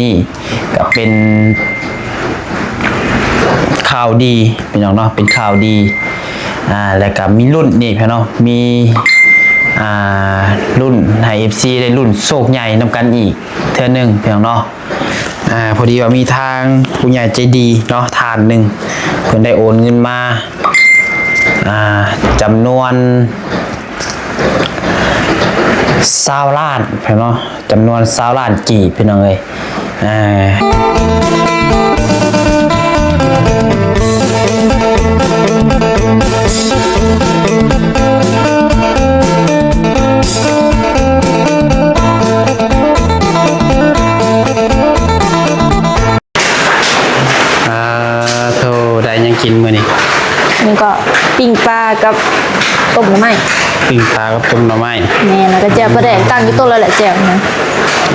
ນີ້ກໍເປັນຂ່າວດີພີ່ນ້ອງເນາະ ເປັນຂ່າວດີ ອ່າ ແລ້ວກໍມີລຸ້ນນີ້ພີ່ນ້ອງເນາະ ມີ ອ່າ ລຸ້ນໃຫ້ເອັຟຊີໄດ້ລຸ້ນໂຊກໃຫຍ່ນຳກັນອີກເທື່ອໜຶ່ງພີ່ນ້ອງເນາະ. ອ່າ ພໍດີວ່າມີທາງຜູ້ໃຫຍ່ໃຈດີເນາະ ທ່ານໜຶ່ງ ເພິ່ນໄດ້ໂອນເງິນມາ ອ່າ ຈຳນວນຊາວລ້ານເນາະ ຈຳນວນຊາວລ້ານກີບ ພີ່ນ້ອງເອີຍ ອ່າ ອ່າ ໂທ ໄດ້ຫຍັງກິນມື້ນີ້? ນີ້ກໍປີ້ງປາກັບຕົ້ມໜໍ່ໄມ້. ປີ້ງປາກັບຕົ້ມໜໍ່ໄມ້. ແມ່ນ ແລ້ວກໍແຈ່ວປາແດກ ຕັ້ງຢູ່ໂຕະແລ້ວແຫຼະ ແຈ່ວນະ.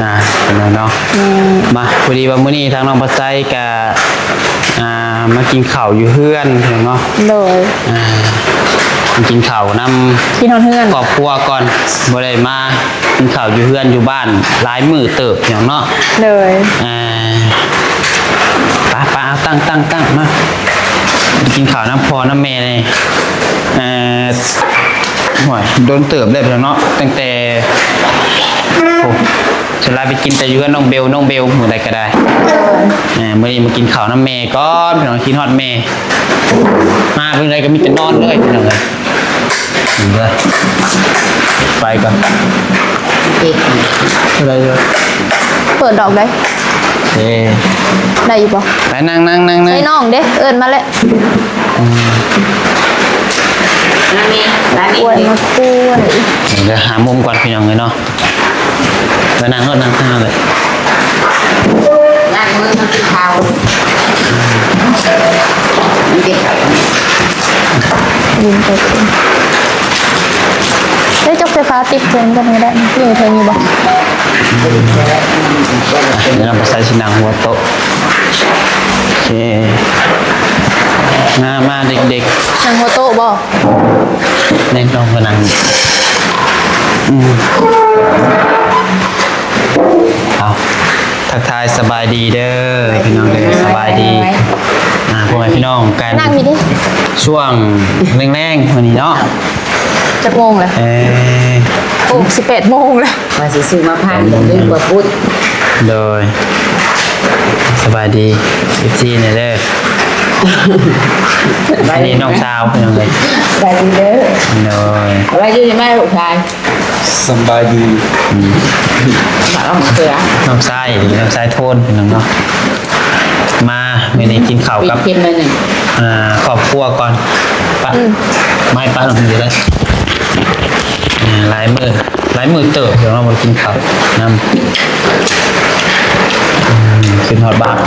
ອ່າ ເປັນແນວເນາະ. ແມ່ນ. ມາ ພໍດີວ່າມື້ນີ້ທາງນ້ອງປາໄຊກໍ ອ່າ ມາກິນເຂົ້າຢູ່ເຮືອນເນາະ. ໂດຍ. ອ່າ ມາກິນເຂົ້ານຳ ກິນຮອດເຮືອນ ຄອບຄົວກ່ອນ ບໍ່ໄດ້ມາ ກິນເຂົ້າຢູ່ເຮືອນຢູ່ບ້ານຫຼາຍມື້ເຕີບເນາະ. ໂດຍ. ອ່າ ໄປໆ ເອົາ ຕັ້ງໆໆ ມາກິນເຂົ້ານຳພໍ່ນຳແມ່ແດ່. ເອີ ໂອ້ຍ ດົນເຕີບແລ້ວເນາະ ຕັ້ງແຕ່ ໂອ້ ສ່ວນຫຼາຍໄປກິນແຕ່ຢູ່ເຮືອນນ້ອງເບວ ນ້ອງເບວ ມື້ໃດກໍໄດ້. ໂດຍ. ເອີ ມື້ນີ້ມາກິນເຂົ້ານຳແມ່ກ່ອນ ພີ່ນ້ອງ ຄິດຮອດແມ່. ມາມື້ໃດກໍມີແຕ່ນອນເລີຍ ພີ່ນ້ອງເອີຍ. ເບິ່ງເດີ ໄປກ່ອນ. ເອີ ເທົ່າໃດເດີ? ເປີດດອກໃດ? ເອີ ໄດ້ຢູ່ບໍ່? ໄປ ນັ່ງໆໆໆ. ໃສ່ນ້ອງເດ້ ເອີ້ນມາແຫຼະ. ອືມ ມາແມ່ ມາແມ່ ກວນມາກວນ. ເດີ ຫາມຸມກ່ອນ ພີ່ນ້ອງເອີຍເນາະ. ມານັ່ງໂລດ ນັ່ງຂ້າງເລີຍ. ລ້າງມື ກິນເຂົ້າ. ກິນເຂົ້າ. ໄດ້ຈົກໄຟຟ້າຕິດເທິງກັນກໍໄດ້. ຢູ່ເທິງຢູ່ບໍ່? ດຽວເຮົາໄປໃສ່ຊິນັ່ງຫົວໂຕະ. ໂອເຄ ມາ ມາເດັກໆ. ນັ່ງຫົວໂຕະບໍ່? ແນ່ນອນກໍນັ່ງ. ອືມ ເອົາ ທັກທາຍສະບາຍດີເດີພີ່ນ້ອງເດີ. ສະບາຍດີ ອ່າ ພໍ່ແມ່ພີ່ນ້ອງກັນ ນັ່ງຢູ່ເດ້ ຊ່ວງແລງໆ ມື້ນີ້ເນາະ. ຈັກໂມງແລ້ວ? ເອີ ໂອ້ ສິບແປດໂມງແລ້ວ. ວ່າຊິຊື້ມາພັນ ລືມວ່າປຸດ. ໂດຍ ສະບາຍດີ ເອັຟຊີ ແດ່ເດີ. ອັນນີ້ນ້ອງສາວ ພີ່ນ້ອງເອີຍ. ສະບາຍດີເດີ. ໂດຍ ສະບາຍດີແມ່ລູກຊາຍ. ສະບາຍດີ. ອືມ ນ້ອງຊາຍ ນ້ອງຊາຍໂທນ ພີ່ນ້ອງເນາະ. ມາ ມື້ນີ້ກິນເຂົ້າກັບ ເປັນເຄັມໜ້ອຍໜຶ່ງ ອ່າ ຄອບຄົວກ່ອນ. ປະ ອືມ ໄມ້ປະລົງນີ້ກໍໄດ້. ອ່າ ຫຼາຍມື້ ຫຼາຍມື້ເຕີບແລ້ວເນາະ ບໍ່ໄດ້ກິນເຂົ້ານຳ. ອືມ ຂຶ້ນຮອດບ້ານ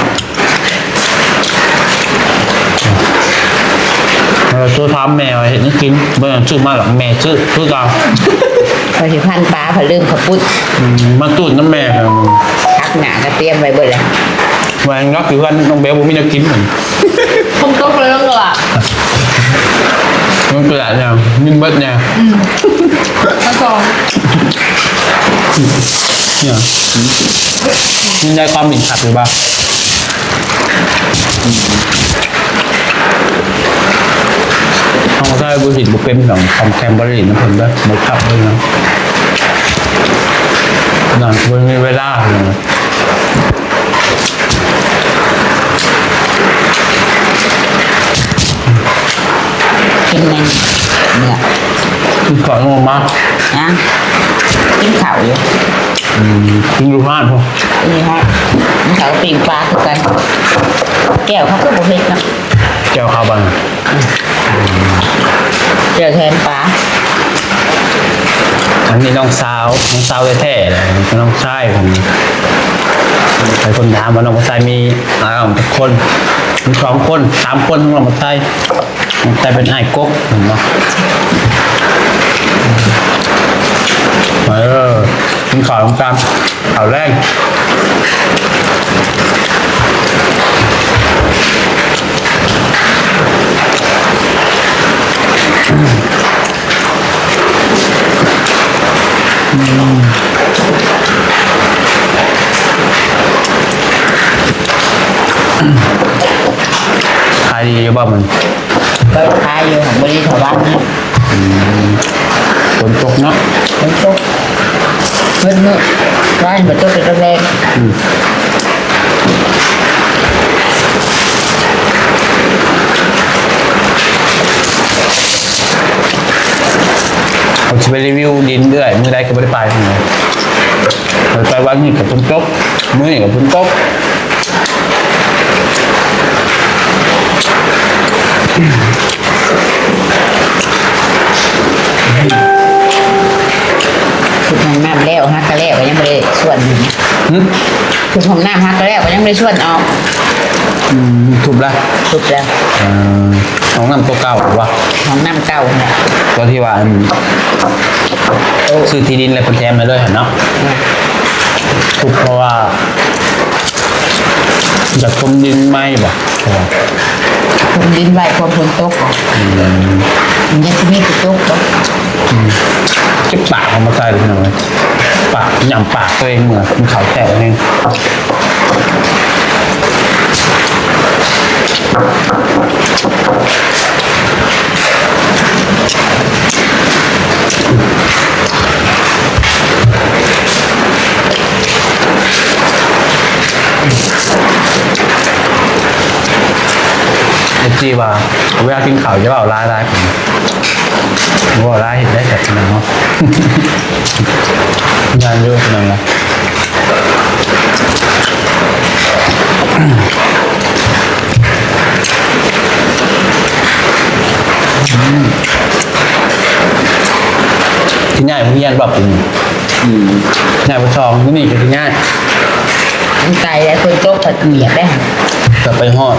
ເອີ ໂທຖາມແມ່ວ່າເຮັດຫຍັງກິນ ບໍ່ຫຍັງຊື້ມາດອກ ແມ່ຊື້ຄືເກົ່າ. ຂ້ອຍຊິພັນປາ ຂ້ອຍລືມເຂົ້າປຸ້ນ. ອືມ ມາຕູດນຳແມ່. ຜັກຫຍ້າກໍຕຽມໄວ້ເບິດແລ້ວ. ວ່າຍັງລັກຢູ່ເຮືອນນ້ອງເບວ ບໍ່ມີແນວກິນ. ຝົນຕົກເລີຍ ມັນກໍຫຼາຍ ມັນກໍຫຼາຍແນວ ມີເບິດແນວ. ອືມ ທັງສອງ ເນາະ ມັນໄດ້ຄວາມເປັນຄັກຢູ່ບໍ່? ເຮົາໃຊ້ບໍ່ສິດບໍ່ເປັນຂອງຄຳແຄມບໍລິນນຳເພິ່ນເດີ ບໍ່ຄັກເລີຍນະ. ນັ້ນບໍ່ມີເວລາເລີຍ. ກິນແມ່ນເມືອ ກິນເຂົ້າລົງມາ. ຍັງ ກິນເຂົ້າຢູ່. ອືມ ກິນຢູ່ຮ້ານພຸ້ນ. ກິນຢູ່ຮ້ານ ກິນເຂົ້າປີ້ງປາຄືກັນ. ແຈ່ວເຂົາຄືບໍ່ເຜັດເນາະ. ແຈ່ວເຂົາບັງ ແຈ່ວແທນປາ. ອັນນີ້ນ້ອງສາວ ນ້ອງສາວແທ້ໆ ແຫຼະ ນ້ອງຊາຍເພິ່ນ. ຫຼາຍຄົນຖາມວ່ານ້ອງຊາຍມີອ້າຍຈັກຄົນ? ມີສອງຄົນ ສາມຄົນ ນ້ອງຊາຍ. ແຕ່ເປັນອ້າຍກົກເຫັນບໍ່? ເອີ ກິນເຂົ້ານຳກັນ ເຂົ້າແລງ. ອືມ. ຂາຍດີຢູ່ບໍ່ມື້ນີ້? ກໍຂາຍຢູ່ ບໍ່ໄດ້ເທົ່າວານນີ້. ອືມ ຝົນຕົກເນາະ. ຝົນຕົກເບິດມື້ ວານກໍຕົກແຕ່ຕອນແລງ. ອືມ ເຮົາຊິໄປຣີວິວດິນເອື້ອຍ ມື້ໃດກໍບໍ່ໄດ້ໄປ. ໄປວານນີ້ກໍຝົນຕົກ ມື້ນີ້ກໍຝົນຕົກ. ຂຸດຫ້ອງນ້ຳແລ້ວ ຫາກະແລ້ວກໍຍັງບໍ່ໄດ້ຊວນຢູ່. ຫຶ? ຂຸດຫ້ອງນ້ຳຫາກະແລ້ວກໍຍັງບໍ່ໄດ້ຊວນອອກ. ອືມ ທຸບລະ? ທຸບແລ້ວ. ເອີ ຫ້ອງນ້ຳຕົວເກົ່າບໍ່? ຫ້ອງນ້ຳເກົ່າຫັ້ນແຫຼະ ຕົວທີ່ວ່າ ອັນ ໂອ້ ຊື້ທີ່ດິນແລ້ວເພິ່ນແຖມໃຫ້ເລີຍຫັ້ນເນາະ. ແມ່ນ ທຸບເພາະວ່າຢາກຖົມດິນໃໝ່ບໍ່? ເພາະວ່າຖົມດິນໄວ້ ພວກຝົນຕົກ. ອືມ ມັນຍັງຊິມີຝົນຕົກບໍ່? ອືມ ເກັບປາກເອົາມາໃສ່ພີ່ນ້ອງເອີຍ ປາກ ຫຍ້ຳປາກຕົວເອງເມື່ອກິນເຂົ້າແຊບແຮງ. ເອັຟຊີວ່າເວລາກິນເຂົ້າຢ່າເວົ້າຫຼາຍໆ ເວົ້າຫຼາຍເຮັດໄດ້ແບບນັ້ນເນາະ. ງານຢູ່ນັ້ນລະ ອືມ ຊິຍ້າຍໂຮງຮຽນບໍ່ປີນີ້? ອືມ ຍ້າຍບໍ່ຊອງ ມື້ນີ້ກໍຊິຍ້າຍ. ມັນໄກແລ້ວ ຝົນຕົກກໍປຽກເດ້ ກໍໄປຮອດ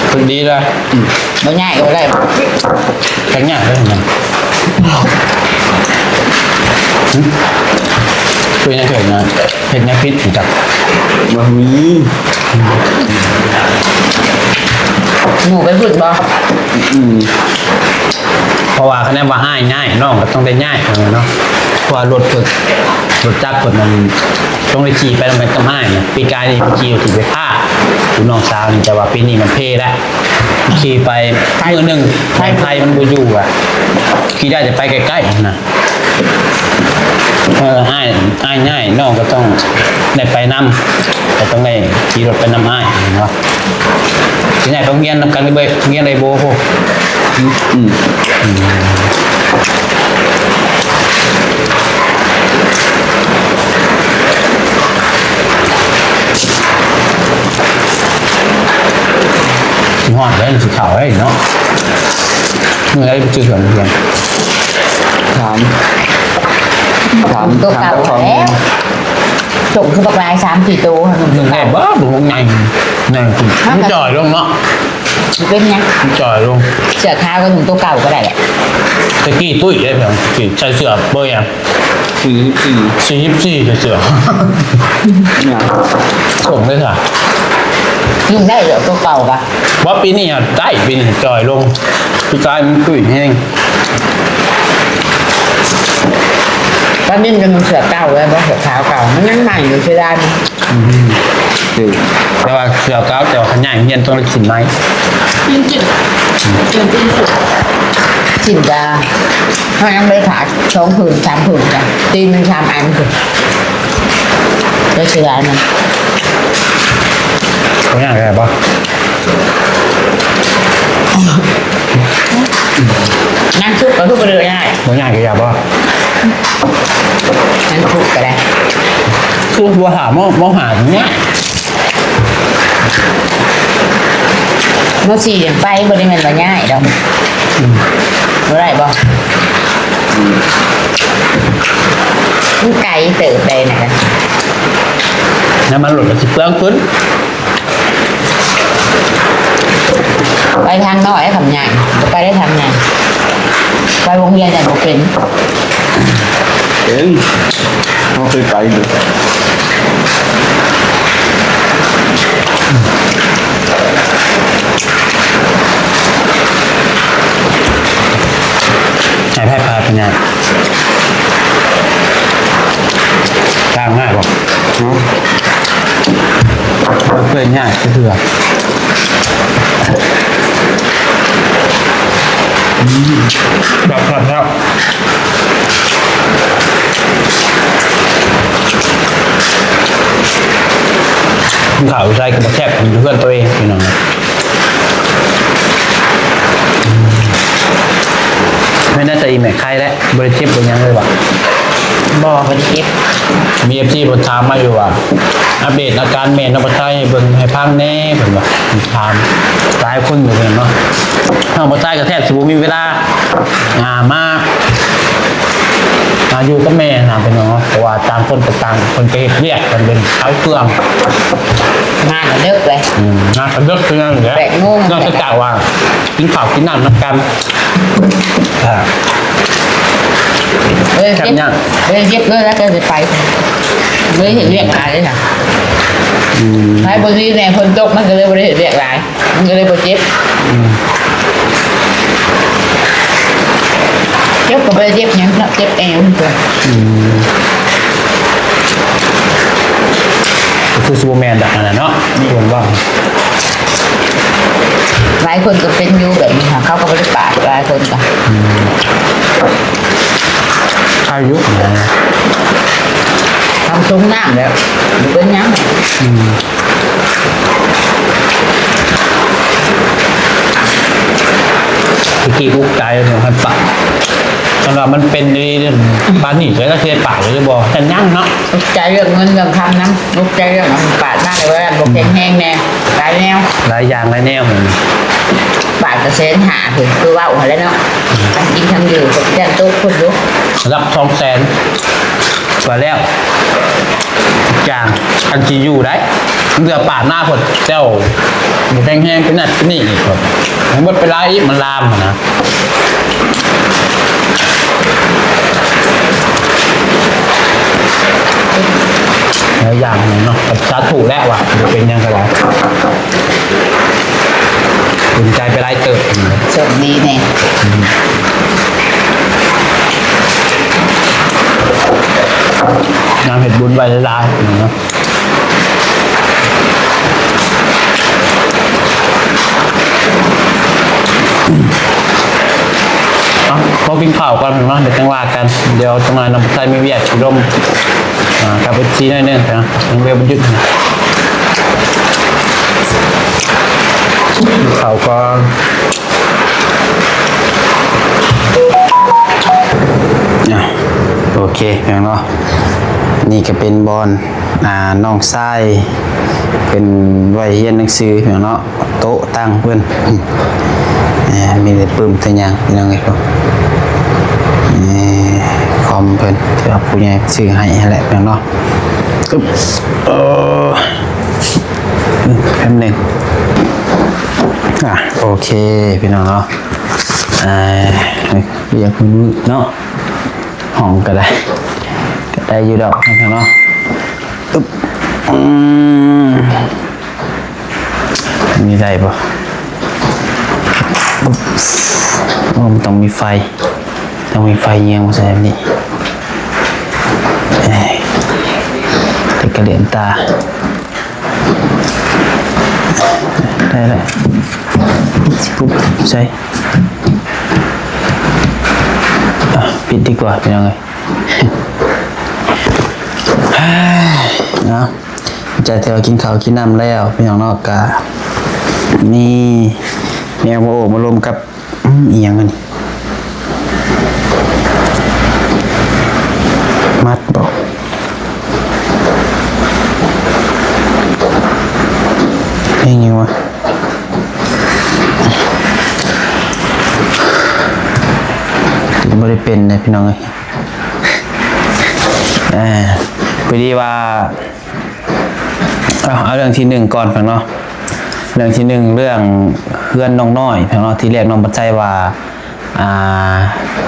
ໂຊກດີລະ. ອືມ ບໍ່ຍ້າຍກໍບໍ່ໄດ້ ຈັກຍາກໄດ້ຫັ້ນນະ. ຫຶ? ເປັນຫຍັງເກີດຫຍັງ ເຮັດຫຍັງຜິດຫຍັງຈັກ? ບໍ່ມີ. ໝູ່ໄປພຸ້ນບໍ່? ອືມ ເພາະວ່າຄັນແມ່ນວ່າອ້າຍຍ້າຍ ນ້ອງກໍຕ້ອງໄດ້ຍ້າຍເນາະ ເພາະວ່າລົດເພິ່ນ ລົດຈັກເພິ່ນນັ້ນ ຕ້ອງໄດ້ຂີ່ໄປນຳກັນກັບອ້າຍນະ. ປີກາຍນີ້ໄປຂີ່ ຂີ່ໄປພາຜູ້ນ້ອງສາວນີ້ ແຕ່ວ່າປີນີ້ມັນເພແລ້ວ ຂີ່ໄປມື້ໜຶ່ງ ໄຟ ໄຟມັນບໍ່ຢູ່ອະ ຂີ່ໄດ້ແຕ່ໄປໃກ້ໆນະ. ເອີ ອ້າຍ ອ້າຍຍ້າຍ ນ້ອງກໍຕ້ອງໄດ້ໄປນຳ ກໍຕ້ອງໄດ້ຂີ່ລົດໄປນຳອ້າຍເນາະ. ຊິໄດ້ໄປໂຮງຮຽນນຳກັນເລີຍ ໂຮງຮຽນໄດໂບພຸ້ນ. ອືມ ອືມ ອືມ ຊິຮອດແລ້ວ ຊິເຂົ້າແລ້ວເນາະ. ມື້ໃດໄປຊື້ເຄື່ອງ ເຄື່ອງ ຖາມ ຖາມ ໂຕເກົ່າ ຖາມເຈົ້າຂອງ ແລ້ວ ສົ່ງຄືບັກຫຼາຍ ສາມສີ່ໂຕຫັ້ນ ໜຶ່ງແບບບໍ່ ບໍ່ໃຫຍ່ ໃຫຍ່ ມັນຈ່ອຍລົງເນາະ. ຊິເປັນຫຍັງ? ມັນຈ່ອຍລົງ. ເສື້ອຂາວກໍນຸ່ງໂຕເກົ່າກໍໄດ້ແຫຼະ. ແຕ່ກີ້ຕຸ້ຍເດ້ ຕະກີ້ໃສ່ເສື້ອເບີຫຍັງ? ສີ່ສິບສີ່ ສີ່ສິບສີ່ ໃສ່ເສື້ອ. ຫຍັງ? ສົ່ງເລີຍຊະ. ນຸ່ງໄດ້ເດີໂຕເກົ່າກະ. ບໍ່ ປີນີ້ຫາໄດ້ ປີນີ້ຈ່ອຍລົງ. ປີກາຍມັນຕຸ້ຍແຮງ. ປານິນກໍນຸ່ງເສື້ອເກົ່າໄວ້ບໍ່ ເສື້ອຂາວເກົ່າ ມັນຍັງໃໝ່ຢູ່ ເສຍດາຍ. ອືມ ຖືກ ແຕ່ວ່າເສື້ອເກົ່າ ແຕ່ວ່າຄັນຍ້າຍໂຮງຮຽນຕ້ອງໄດ້ສິ້ນໃໝ່. ສິ້ນ ສິ້ນ ສິ້ນ ສິ້ນສຸດ. ສິ້ນກະ ເຮົາຍັງໄດ້ຂາຍສອງຜືນ ສາມຜືນກະ ຕີນໜຶ່ງສາມອັນພຸ້ນ. ກໍເສຍດາຍນຳ. ບໍ່ຍ້າຍກໍໄດ້ບໍ່? ນາງຊຸກກໍຄືບໍ່ໄດ້ຍ້າຍ. ບໍ່ຍ້າຍກໍຢ່າບໍ່? ນາງຊຸກກໍໄດ້. ຄືບໍ່ຖາມ ມ.ຫ້າ ນີ້ ມ.ສີ່ ຍັງໄປ ບໍ່ໄດ້ແມ່ນວ່າຍ້າຍດອກ. ອືມ ບໍ່ໄດ້ບໍ່? ອືມ ມັນໄກເຕີບໃດນະ. ນ້ຳມັນລົດກໍຊິເປືອງຂຶ້ນ. ໄປທາງນ້ອຍ ຄຳໃຫຍ່ ບໍ່ໄປໄດ້ທາງໃຫຍ່. ໄປໂຮງຮຽນຍັງບໍ່ເປັນ. ເປັນ ເຮົາເຄີຍໄປຢູ່. ໃຫ້ໃຜພາໄປຍ່າງ? ຕ່າງງາຍບໍ່? ຫື? ບໍ່ເຄີຍຍາກຈັກເທື່ອ. ອືມ ແບບແຊບໆ ກິນເຂົ້າຢູ່ໃສກໍບໍ່ແຊບ ຢູ່ເຮືອນໂຕເອງ ພີ່ນ້ອງ. ແມ່ນໜ້າຕາອີ່ແມ່ໄຄແຫຼະ ບໍ່ໄດ້ເຈັບບໍ່ຫຍັງເລີຍຫວາ? ບໍ່ ບໍ່ໄດ້ເຈັບ. ມີເອັຟຊີເພິ່ນຖາມມາຢູ່ວ່າ ອັບເດດອາການແມ່ນ້ອງປາໄຊໃຫ້ເບິ່ງໃຫ້ຟັງແດ່ ເພິ່ນວ່າ ເພິ່ນຖາມຫຼາຍຄົນຢູ່ເນາະ. ນ້ອງປາໄຊກໍແທບຊິບໍ່ມີເວລາ ອ່າ ມາ ມາຢູ່ກັບແມ່ນະ ພີ່ນ້ອງເນາະ ເພາະວ່າຕ່າງຄົນກໍຕ່າງ ເພິ່ນໄປເຮັດວຽກ ເພິ່ນເປັນຂາຍເຄື່ອງ ມາກໍເລິກເລີຍ. ອືມ ມາກໍເລິກຄືກັນແຫຼະ ແປດໂມງ ນອກຈາກວ່າ ກິນເຂົ້າກິນນ້ຳນຳກັນ. ອ່າ ເອີ ແຊບຍາກ ເອີ ເກັບເລີຍແລ້ວກໍຊິໄປ ເລີຍເຮັດວຽກຫຼາຍເລີຍນະ. ອືມ ໃຜບໍ່ດີແນ່ ຝົນຕົກມັນກໍເລີຍບໍ່ໄດ້ເຮັດວຽກຫຼາຍ ມັນກໍເລີຍບໍ່ເຈັບ. ອືມ ເຈັບກໍບໍ່ໄດ້ເຈັບຫຍັງເນາະ ເຈັບແອວ. ອືມ ກໍຄືຊິບໍ່ແມ່ນດອກ ອັນນັ້ນເນາະ ແມ່ນ ເພິ່ນເວົ້າ. ຫຼາຍຄົນກໍເປັນຢູ່ແບບນີ້ ເຂົາກໍບໍ່ໄດ້ປາດ ຫຼາຍຄົນກໍ ອືມ ໄຄຢູ່ນະ ທຳຊົງນ້ຳແລ້ວ ບໍ່ເປັນຫຍັງ. ອືມ ຕະກີ້ອຸກໃຈເນາະ ຄັນປາດ ຄັນວ່າມັນເປັນອີ່ຫຼີປານນີ້ ແລ້ວຊິໄດ້ປາດຫຼືບໍ່ ຈັ່ງຍັງເນາະ. ອຸກໃຈເລື່ອງເງິນເລື່ອງຄຳນຳ ອຸກໃຈເລື່ອງປາດມາແລ້ວບໍ່ແຂງແຮງແນ່ ຫຼາຍແນວ ຫຼາຍຢ່າງຫຼາຍແນວ. ປາດກະແສນຫ້າພຸ້ນ ຄືເວົ້າຫັ້ນແຫຼະເນາະ ທັງກິນທັງຢູ່ກໍຢ້ານຕົກພຸ້ນຢູ່ ລະດັບສອງແສນກວ່າແລ້ວ. ຢ່າງ ອັນຊິຢູ່ໄດ້ ເຫຼືອປາດມາພຸ້ນ ແລ້ວບໍ່ແຂງແຮງ ເປັນນັ້ນເປັນນີ້ອີກ ມັນໝົດເວລາອີກ ມັນລາມຫັ້ນນະ. ຫຼາຍຢ່າງເນາະ ສາທຸແລ້ວວ່າ ບໍ່ເປັນຫຍັງກໍໄດ້ ອຸ່ນໃຈໄປຫຼາຍເຕີບ. ໂຊກດີແນ່ ອືມ ງາມເຮັດບຸນໄວ້ຫຼາຍໆເນາະ. ເອົາ ຂໍກິນເຂົ້າກ່ອນເນາະ ດຽວຈັ່ງວ່າກັນ ດຽວຈັກໜ່ອຍນ້ອງປາໄຊມີວຽກ ຊິລົມ ອ່າ ກັບເອັຟຊີໜ້ອຍໜຶ່ງເນາະ ຍັງວຽກບໍ່ຢຸດ. ກິນເຂົ້າກ່ອນ. ອ່ະ ໂອເຄ ພີ່ນ້ອງເນາະ ນີ້ກໍເປັນບ່ອນ ອ່າ ນ້ອງຊາຍເພິ່ນໄວ້ຮຽນໜັງສື ພີ່ນ້ອງເນາະ ໂຕະຕັ່ງເພິ່ນ ເອີ ມີແຕ່ປຶ້ມແຕ່ຫຍັງ ພີ່ນ້ອງເອີຍ. ນີ້ຄອມເພິ່ນ ທີ່ວ່າຜູ້ໃຫຍ່ຊື້ໃຫ້ຫັ້ນແຫຼະ ພີ່ນ້ອງເນາະ. ອຶບ ເອີ ແປັບໜຶ່ງ ອ່ະ ໂອເຄ ພີ່ນ້ອງເນາະ. ອ່າ ວຽກມື້ເນາະ ຫ້ອງກໍໄດ້ ກໍໄດ້ຢູ່ດອກເນາະ. ອຶບ ອືມ ອັນນີ້ໄດ້ບໍ່? ອຶບ ໂອ້ ມັນຕ້ອງມີໄຟ ຕ້ອງມີໄຟເຍືອງມາໃສ່ແບບນີ້. ເອີຍ ເປັນກະເຫຼືອນຕາ. ໄດ້ແລ້ວ ປຸບ ໃສ່ ອ່ະ ປິດດີກວ່າ ພີ່ນ້ອງເອີຍ. ເນາະ ຈາກທີ່ວ່າກິນເຂົ້າກິນນ້ຳແລ້ວ ພີ່ນ້ອງເນາະ ກະມີແນວມາໂອ້ມາລົມກັບ ອືມ ອີ່ຫຍັງອັນນີ້ ມັດບໍ? ເຮັດຫຍັງວະ? ກິນບໍ່ໄດ້ເປັນເດ້ ພີ່ນ້ອງເອີຍ. ເອີ ພໍດີວ່າ ເອົາ ເອົາເລື່ອງທີໜຶ່ງກ່ອນເນາະ. ເລື່ອງທີໜຶ່ງ ເລື່ອງເຮືອນນ້ອງນ້ອຍເນາະ. ທີແລກນ້ອງບັດໄຊວ່າ ອ່າ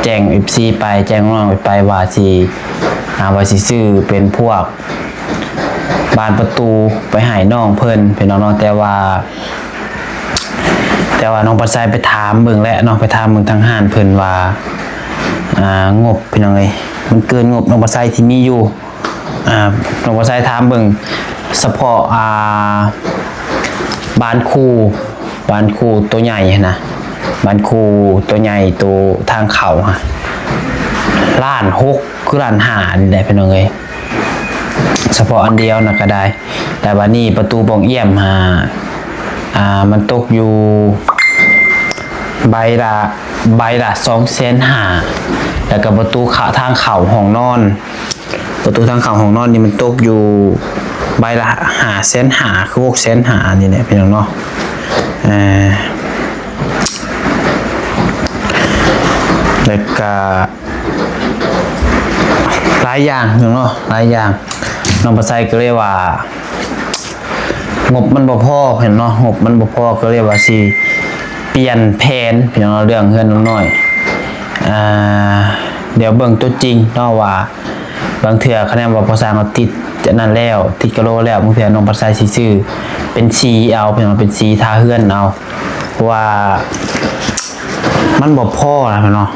ແຈ້ງເອັຟຊີໄປ ແຈ້ງນ້ອງໆໄປວ່າຊິ ອ່າ ວ່າຊິຊື້ເປັນພວກບານປະຕູໄປໃຫ້ນ້ອງເພິ່ນ ພີ່ນ້ອງເນາະ. ແຕ່ວ່າ ແຕ່ວ່ານ້ອງບັດໄຊໄປຖາມເບິ່ງແລ້ວເນາະ ໄປຖາມເບິ່ງທາງຮ້ານເພິ່ນວ່າ ອ່າ ງົບ ພີ່ນ້ອງເອີຍ ມັນເກີນງົບນ້ອງບັດໄຊທີ່ມີຢູ່. ອ່າ ນ້ອງບັດໄຊຖາມເບິ່ງ ສະເພາະ ອ່າ ບານຄູ ບານຄູໂຕໃຫຍ່ຫັ້ນນະ ບານຄູໂຕໃຫຍ່ ໂຕທາງເຂົ້າຫັ້ນ ລ້ານຫົກ ຄືລ້ານຫ້ານີ້ແຫຼະ ພີ່ນ້ອງເອີຍ. ສະເພາະອັນດຽວນະກໍໄດ້ ແຕ່ບາດນີ້ປະຕູປ່ອງອ້ຽມຫາ ອ່າ ມັນຕົກຢູ່ໃບລະ ໃບລະສອງແສນຫ້າ ແລ້ວກໍປະຕູຂະ ທາງເຂົ້າຫ້ອງນອນ ປະຕູທາງເຂົ້າຫ້ອງນອນນີ້ມັນຕົກຢູ່ໃບລະຫ້າແສນຫ້າ ຄືຫົກແສນຫ້ານີ້ແຫຼະ ພີ່ນ້ອງເນາະ. ເອີ ແລ້ວກະຫຼາຍຢ່າງເນາະ ຫຼາຍຢ່າງ ນ້ອງປາໄຊກໍເລີຍວ່າ ງົບມັນບໍ່ພໍເນາະ ງົບມັນບໍ່ພໍ ກໍເລີຍວ່າຊິປ່ຽນແຜນ ພີ່ນ້ອງເນາະ ເລື່ອງເຮືອນນ້ອງນ້ອຍ. ອ່າ ດຽວເບິ່ງຕົວຈິງເນາະວ່າ ບາງເທື່ອຄະແນນວ່າພໍສ້າງເຮົາຕິດຈາກນັ້ນແລ້ວ ຕິດກະໂຫຼແລ້ວ ບາງເທື່ອນ້ອງປາໄຊຊິຊື້ເປັນສີເອົາ ພີ່ນ້ອງ ເປັນສີທາເຮືອນເອົາ ເພາະວ່າມັນບໍ່ພໍລະເນາະ.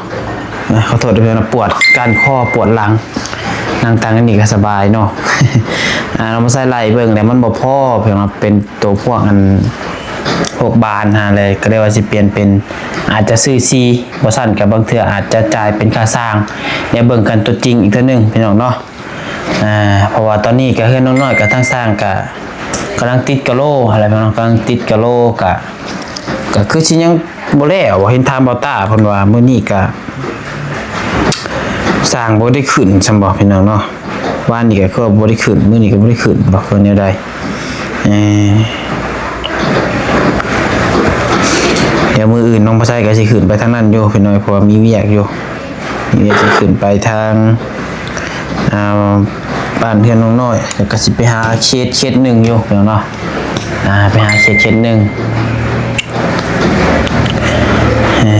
ຂໍໂທດເດີ ປວດກ້ານຄໍ ປວດຫຼັງ ນັ່ງຕັ່ງອັນນີ້ກໍສະບາຍເນາະ. ອ່າ ນ້ອງປາໄຊໄລ່ເບິ່ງແລ້ວມັນບໍ່ພໍ ເປັນໂຕພວກອັນ ພວກບານຫັ້ນແຫຼະ ກໍເລີຍວ່າຊິປ່ຽນເປັນ ອາດຈະຊື້ສີ ບໍ່ຊັ້ນກໍບາງເທື່ອອາດຈະຈ່າຍເປັນຄ່າສ້າງ. ດຽວເບິ່ງກັນຕົວຈິງອີກເທື່ອໜຶ່ງ ພີ່ນ້ອງເນາະ. ອ່າ ເພາະວ່າຕອນນີ້ກໍເຮືອນນ້ອງນ້ອຍກໍທາງຊ່າງກໍກຳລັງຕິດກະໂຫຼຫັ້ນແຫຼະເນາະ ກຳລັງຕິດກະໂຫຼ ກໍ ກໍຄືຊິຍັງບໍ່ແລ້ວ ເຫັນຖາມບ່າວຕາເພິ່ນວ່າມື້ນີ້ກໍສ້າງບໍ່ໄດ້ຂຶ້ນຊັ້ນບໍ ພີ່ນ້ອງເນາະ. ວານນີ້ກໍຄືບໍ່ໄດ້ຂຶ້ນ ມື້ນີ້ກໍບໍ່ໄດ້ຂຶ້ນບໍ ຄືແນວໃດ? ເອີ ດຽວມື້ອື່ນນ້ອງປາໄຊກໍຊິຂຶ້ນໄປທາງນັ້ນຢູ່ ພີ່ນ້ອງ ເພາະວ່າມີວຽກຢູ່ ດຽວຊິຂຶ້ນໄປທາງ ອ່າ ບ້ານເຮືອນນ້ອງນ້ອຍ ແລ້ວກໍຊິໄປຫາເຂດເຂດໜຶ່ງຢູ່ ພີ່ນ້ອງເນາະ. ອ່າ ໄປຫາເຂດເຂດໜຶ່ງ. ເອີ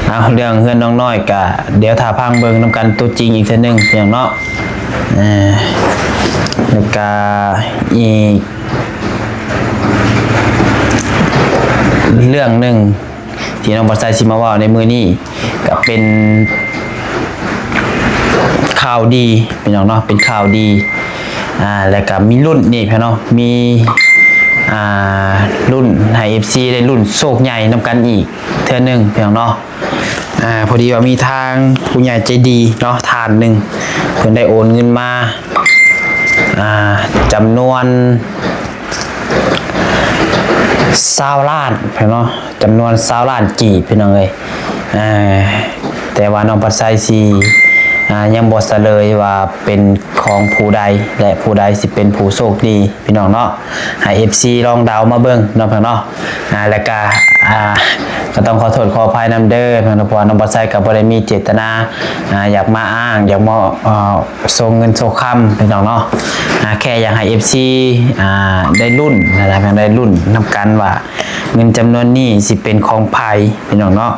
ເອົາ ເລື່ອງເຮືອນນ້ອງນ້ອຍກະ ດຽວຖ້າຟັງເບິ່ງນຳກັນຕົວຈິງອີກເທື່ອໜຶ່ງ ພີ່ນ້ອງເນາະ. ເອີ ແລ້ວກະອີກເລື່ອງໜຶ່ງ ທີ່ນ້ອງປາໄຊຊິມາເວົ້າໃນມື້ນີ້ ກໍເປັນຂ່າວດີ ພີ່ນ້ອງເນາະ ເປັນຂ່າວດີ. ອ່າ ແລ້ວກໍມີລຸ້ນອີກ ພີ່ນ້ອງເນາະ ມີ ອ່າ ລຸ້ນໃຫ້ເອັຟຊີໄດ້ລຸ້ນໂຊກໃຫຍ່ນຳກັນອີກເທື່ອໜຶ່ງ ພີ່ນ້ອງເນາະ. ອ່າ ພໍດີວ່າມີທາງຜູ້ໃຫຍ່ໃຈດີເນາະ ທ່ານໜຶ່ງ ເພິ່ນໄດ້ໂອນເງິນມາ ອ່າ ຈຳນວນ ຊາວລ້ານ ເນາະ ຈຳນວນຊາວລ້ານກີບ ພີ່ນ້ອງເອີຍ. ເອີ ແຕ່ວ່ານ້ອງປາໄຊຊິ ອ່າ ຍັງບໍ່ສະເຫຼີຍວ່າເປັນຂອງຜູ້ໃດ ແລະ ຜູ້ໃດຊິເປັນຜູ້ໂຊກດີ ພີ່ນ້ອງເນາະ. ໃຫ້ເອັຟຊີລອງເດົາມາເບິ່ງເນາະ ພີ່ນ້ອງເນາະ. ອ່າ ແລ້ວກະ ອ່າ ກໍຕ້ອງຂໍໂທດຂໍອະໄພນຳເດີ ເພາະວ່ານ້ອງປາໄຊກໍບໍ່ໄດ້ມີເຈດຕະນາ ອ່າ ຢາກມາອ້າງ ຢາກມາ ເອີ ໂຊເງິນໂຊຄຳ ພີ່ນ້ອງເນາະ. ອ່າ ແຄ່ຢາກໃຫ້ເອັຟຊີ ອ່າ ໄດ້ລຸ້ນນະ ຢາກໄດ້ລຸ້ນນຳກັນວ່າເງິນຈຳນວນນີ້ຊິເປັນຂອງໃຜ ພີ່ນ້ອງເນາະ.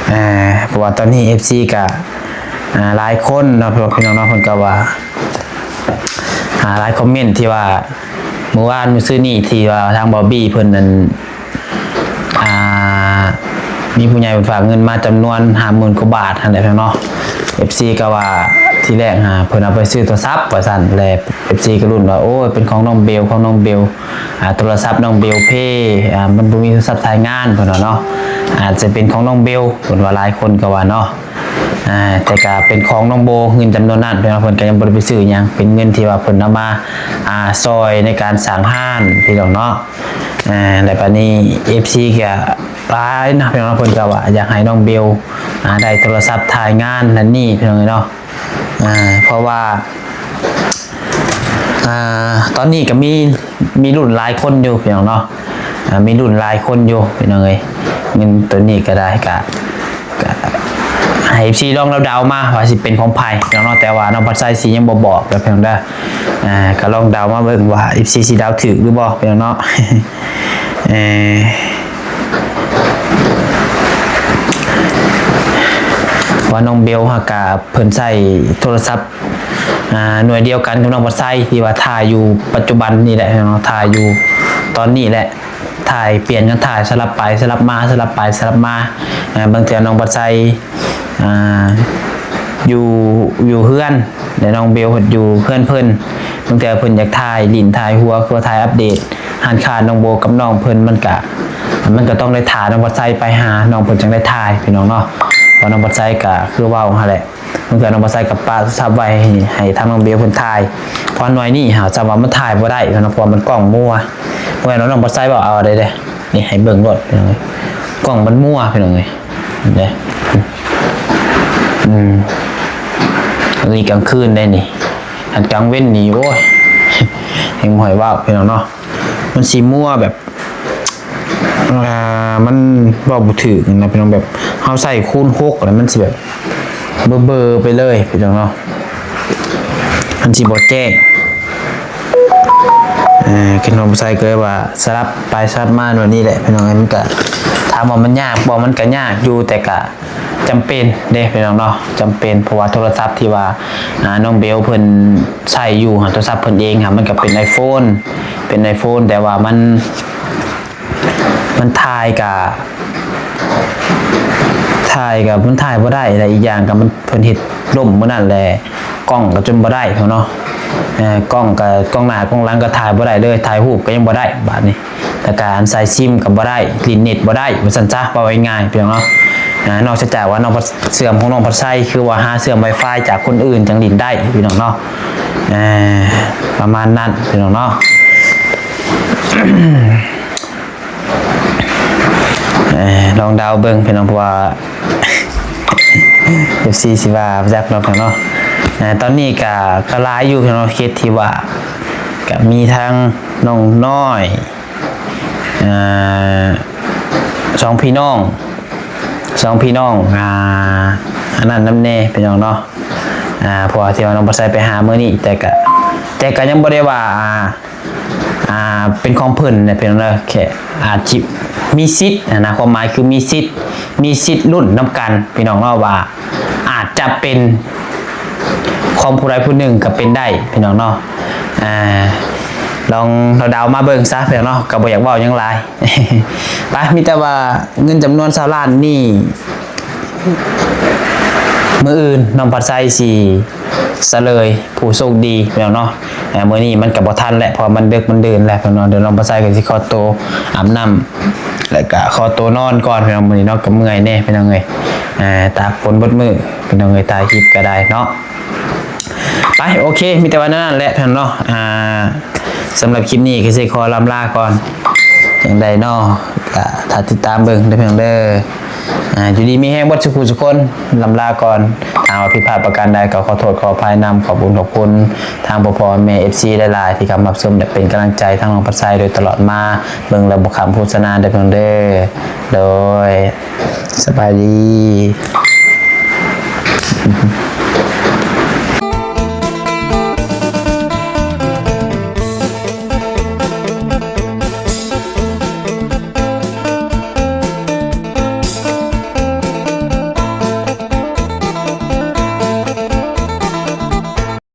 ເອີ ເພາະວ່າຕອນນີ້ເອັຟຊີກະ ອ່າ ຫຼາຍຄົນເນາະ ພີ່ນ້ອງເນາະ ເພິ່ນກໍວ່າ ອ່າ ຫຼາຍຄອມເມັນທີ່ວ່າ ມື້ວານມື້ຊືນນີ້ທີ່ວ່າທາງບອບບີ້ເພິ່ນນັ້ນ ອ່າ ມີຜູ້ໃຫຍ່ເພິ່ນຝາກເງິນມາຈຳນວນຫ້າໝື່ນກວ່າບາດຫັ້ນແຫຼະເນາະ. ເອັຟຊີກໍວ່າທີແລກຫາເພິ່ນເອົາໄປຊື້ໂທລະສັບວ່າຊັ້ນ ແລະ ເອັຟຊີກໍລຸ້ນວ່າ ໂອ້ຍ ເປັນຂອງນ້ອງເບວ ຂອງນ້ອງເບວ ອ່າ ໂທລະສັບນ້ອງເບວເພ ອ່າ ມັນບໍ່ມີໂທລະສັບສາຍງານ ເພິ່ນວ່າເນາະ. ອາດຈະເປັນຂອງນ້ອງເບວ ເພິ່ນວ່າ ຫຼາຍຄົນກໍວ່າເນາະ. ອ່າ ແຕ່ກະເປັນຂອງນ້ອງໂບ ເງິນຈຳນວນນັ້ນ ເພິ່ນ ເພິ່ນກະຍັງບໍ່ໄດ້ໄປຊື້ຫຍັງ ເປັນເງິນທີ່ວ່າເພິ່ນເອົາມາ ອ່າ ຊ່ອຍໃນການສ້າງຮ້ານ ພີ່ນ້ອງເນາະ. ອ່າ ແລ້ວບາດນີ້ເອັຟຊີກະຫຼາຍນະ ພີ່ນ້ອງເນາະ ເພິ່ນກະວ່າຢາກໃຫ້ນ້ອງເບວ ອ່າ ໄດ້ໂທລະສັບຖ່າຍງານນັ້ນນີ້ ພີ່ນ້ອງເນາະ. ອ່າ ເພາະວ່າ ອ່າ ຕອນນີ້ກະມີ ມີລຸ້ນຫຼາຍຄົນຢູ່ ພີ່ນ້ອງເນາະ. ອ່າ ມີລຸ້ນຫຼາຍຄົນຢູ່ ພີ່ນ້ອງເອີຍ. ເງິນໂຕນີ້ກໍໄດ້ ກະ ກະໃຫ້ເອັຟຊີລອງເດົາໆມາວ່າຊິເປັນຂອງໃຜ ພີ່ນ້ອງເນາະ. ແຕ່ວ່ານ້ອງພັດໄຊຊິຍັງບໍ່ບອກເດີ ພີ່ນ້ອງເດີ. ອ່າ ກໍລອງເດົາມາເບິ່ງວ່າເອັຟຊີຊິເດົາຖືກຫຼືບໍ່ ພີ່ນ້ອງເນາະ. ເອີ ວ່ານ້ອງເບວຫາກະເພິ່ນໃຊ້ໂທລະສັບ ອ່າ ໜ່ວຍດຽວກັນກັບນ້ອງພັດໄຊທີ່ວ່າຖ່າຍຢູ່ປັດຈຸບັນນີ້ແຫຼະເນາະ ຖ່າຍຢູ່ຕອນນີ້ແຫຼະ ຖ່າຍປ່ຽນກັນ ຖ່າຍສະຫຼັບໄປສະຫຼັບມາ ສະຫຼັບໄປສະຫຼັບມາ. ອ່າ ບາງເທື່ອນ້ອງພັດໄຊ ອ່າ ຢູ່ ຢູ່ເຮືອນ ແລະ ນ້ອງເບວເພິ່ນຢູ່ເຮືອນເພິ່ນ ບ ງເທື່ອເພິ່ນຢາກຖ່າຍຫຼິ້ນຖ່າຍຫົວ ຄືວ່າຖ່າຍອັບເດດຮ້ານຄ້ານ້ອງໂບກັບນ້ອງເພິ່ນ ມັນກະ ມັນກະຕ້ອງໄດ້ຖ້ານ້ອງພັດໄຊໄປຫານ້ອງເພິ່ນຈັ່ງໄດ້ຖ່າຍ ພີ່ນ້ອງເນາະ. ເພາະນ້ອງພັດໄຊກະຄືເວົ້າຫັ້ນແຫຼະ ບາງເທື່ອນ້ອງພັດໄຊກະປະໂທລະສັບໄວ້ໃຫ້ ໃຫ້ທາງນ້ອງເບວເພິ່ນຖ່າຍ ເພາະໜ່ວຍນີ້ຫາຈຳວ່າມັນຖ່າຍບໍ່ໄດ້ເນາະ ເພາະວ່າມັນກ້ອງມົວ. ເມື່ອນັ້ນນ້ອງພັດໄຊເວົ້າເອົາໄດ້ເດ້ ນີ້ໃຫ້ເບິ່ງໂລດ ພີ່ນ້ອງເອີຍ ກ້ອງມັນມົວ ພີ່ນ້ອງເອີຍ ເດ້ ອືມ ອັນນີ້ກາງຄືນໄດ໋ນີ້ ອັນກາງເວັນນີ້ ໂອ້ຍ ຍັງບໍ່ໃຫ້ເວົ້າ ພີ່ນ້ອງເນາະ ມັນຊິມົວແບບ ອ່າ ມັນເວົ້າບໍ່ຖືກນະ ພີ່ນ້ອງ ແບບເຮົາໃຊ້ຄູນຫົກແລ້ວມັນຊິແບບເບີໆໄປເລີຍ ພີ່ນ້ອງເນາະ ມັນຊິບໍ່ແຈ້ງ. ເອີ ຄືນ້ອງໃຊ້ກໍເລີຍວ່າສະຫຼັບໄປສະຫຼັບມາແນວນີ້ແຫຼະ ພີ່ນ້ອງເອີຍ ມັນກະ ຖາມວ່າມັນຍາກບໍ່ ມັນກະຍາກຢູ່ ແຕ່ກະຈຳເປັນເດ້ ພີ່ນ້ອງເນາະ ຈຳເປັນ ເພາະວ່າໂທລະສັບທີ່ວ່າ ອ່າ ນ້ອງເບວເພິ່ນໃຊ້ຢູ່ຫັ້ນ ໂທລະສັບເພິ່ນເອງຫັ້ນ ມັນກະເປັນໄອໂຟນ ເປັນໄອໂຟນ ແຕ່ວ່າມັນ ມັນຖ່າຍກະ ຖ່າຍກະ ມັນຖ່າຍບໍ່ໄດ້ແຫຼະ ອີກຢ່າງກະມັນ ເພິ່ນເຮັດລົ້ມມື້ນັ້ນແຫຼະ ກ້ອງກະຈົນບໍ່ໄດ້ເນາະ ເອີ ກ້ອງກະ ກ້ອງໜ້າກ້ອງຫຼັງກະຖ່າຍບໍ່ໄດ້ເລີຍ ຖ່າຍຮູບກະຍັງບໍ່ໄດ້ບາດນີ້ ແລ້ວກະອັນສາຍຊິມກະບໍ່ໄດ້ ຫຼິ້ນເນັດບໍ່ໄດ້ ວ່າຊັ້ນຊະ ເວົ້າງ່າຍໆ ພີ່ນ້ອງເນາະ. ອ່າ ນອກຈາກວ່ານ້ອງພັດ ເຊື່ອມຂອງນ້ອງພັດໄຊ ຄືວ່າຫາເຊື່ອມໄວຟາຍຈາກຄົນອື່ນຈັ່ງຫຼິ້ນໄດ້ ພີ່ນ້ອງເນາະ ເອີ ປະມານນັ້ນ ພີ່ນ້ອງເນາະ. ເອີ ລອງເດົາເບິ່ງ ພີ່ນ້ອງ ເພາະວ່າ ເອັຟຊີ ຊິວ່າຈັກເນາະ ເນາະ. ເອີ ຕອນນີ້ກະ ກະຫຼາຍຢູ່ເນາະ ເຂດທີ່ວ່າ ກະມີທັງນ້ອງນ້ອຍ ເອີ ສອງພີ່ນ້ອງ ສອງພີ່ນ້ອງ ອ່າ ອັນນັ້ນນຳແດ່ ພີ່ນ້ອງເນາະ ອ່າ ເພາະວ່າທີ່ວ່ານ້ອງບໍ່ໃສ່ໄປຫາມື້ນີ້ ແຕ່ກະ ແຕ່ກະຍັງບໍ່ໄດ້ວ່າ ອ່າ ອ່າ ເປັນຂອງເພິ່ນນະ ພີ່ນ້ອງເດີ ແຄ່ອາດຊິມີສິດຫັ້ນນະ ຄວາມໝາຍຄືມີສິດ ມີສິດລຸ້ນນຳກັນ ພີ່ນ້ອງເນາະ ວ່າອາດຈະເປັນຂອງຜູ້ໃດຜູ້ໜຶ່ງກໍເປັນໄດ້ ພີ່ນ້ອງເນາະ ອ່າ ລອງເດົາໆມາເບິ່ງຊະ ພີ່ນ້ອງເນາະ ກໍບໍ່ຢາກເວົ້າຫຍັງຫຼາຍ ໄປ ມີແຕ່ວ່າເງິນຈຳນວນຊາວລ້ານນີ້ ມື້ອື່ນນ້ອງພັດໄຊຊິສະເຫຼີຍຜູ້ໂຊກດີ ພີ່ນ້ອງເນາະ ເອີ ມື້ນີ້ມັນກໍບໍ່ທັນແຫຼະ ເພາະວ່າມັນເດິກມັນດື່ນແລ້ວ ພີ່ນ້ອງເນາະ ດຽວນ້ອງພັດໄຊກໍຊິຂໍໂຕອາບນ້ຳ ແລ້ວກໍຂໍໂຕນອນກ່ອນ ພີ່ນ້ອງ ມື້ນີ້ເນາະ ກໍເມື່ອຍແດ່ ພີ່ນ້ອງເອີຍ ເອີ ຕາກຝົນເບິດມື້ ພີ່ນ້ອງເອີຍ ຖ່າຍຄລິບກໍໄດ້ເນາະ ໄປ ໂອເຄ ມີແຕ່ວ່າແນວນັ້ນແຫຼະ ພີ່ນ້ອງເນາະ ອ່າ ສຳລັບຄລິບນີ້ກໍຊິຂໍລ່ຳລາກ່ອນ ຈັ່ງໃດເນາະ ກໍຖ້າຕິດຕາມເບິ່ງເດີ ພີ່ນ້ອງເດີ ອ່າ ຢູ່ດີມີແຮງເບິດສູ່ຜູ້ສູ່ຄົນ ລ່ຳລາກ່ອນ ຖ້າວ່າຜິດພາດປະການໃດກໍຂໍໂທດຂໍອະໄພນຳ ຂອບຄຸນຂອບຄຸນທາງພໍ່ໆແມ່ໆ ເອັຟຊີ ຫຼາຍໆ ທີ່ເຂົ້າມາຮັບຊົມ ແລະ ເປັນກຳລັງໃຈທາງນ້ອງພັດໄຊໂດຍຕະຫຼອດມາ ເບິ່ງແລ້ວບໍ່ຂ້າມໂຄສະນາເດີ ພີ່ນ້ອງເດີ ໂດຍ ສະບາຍດີ.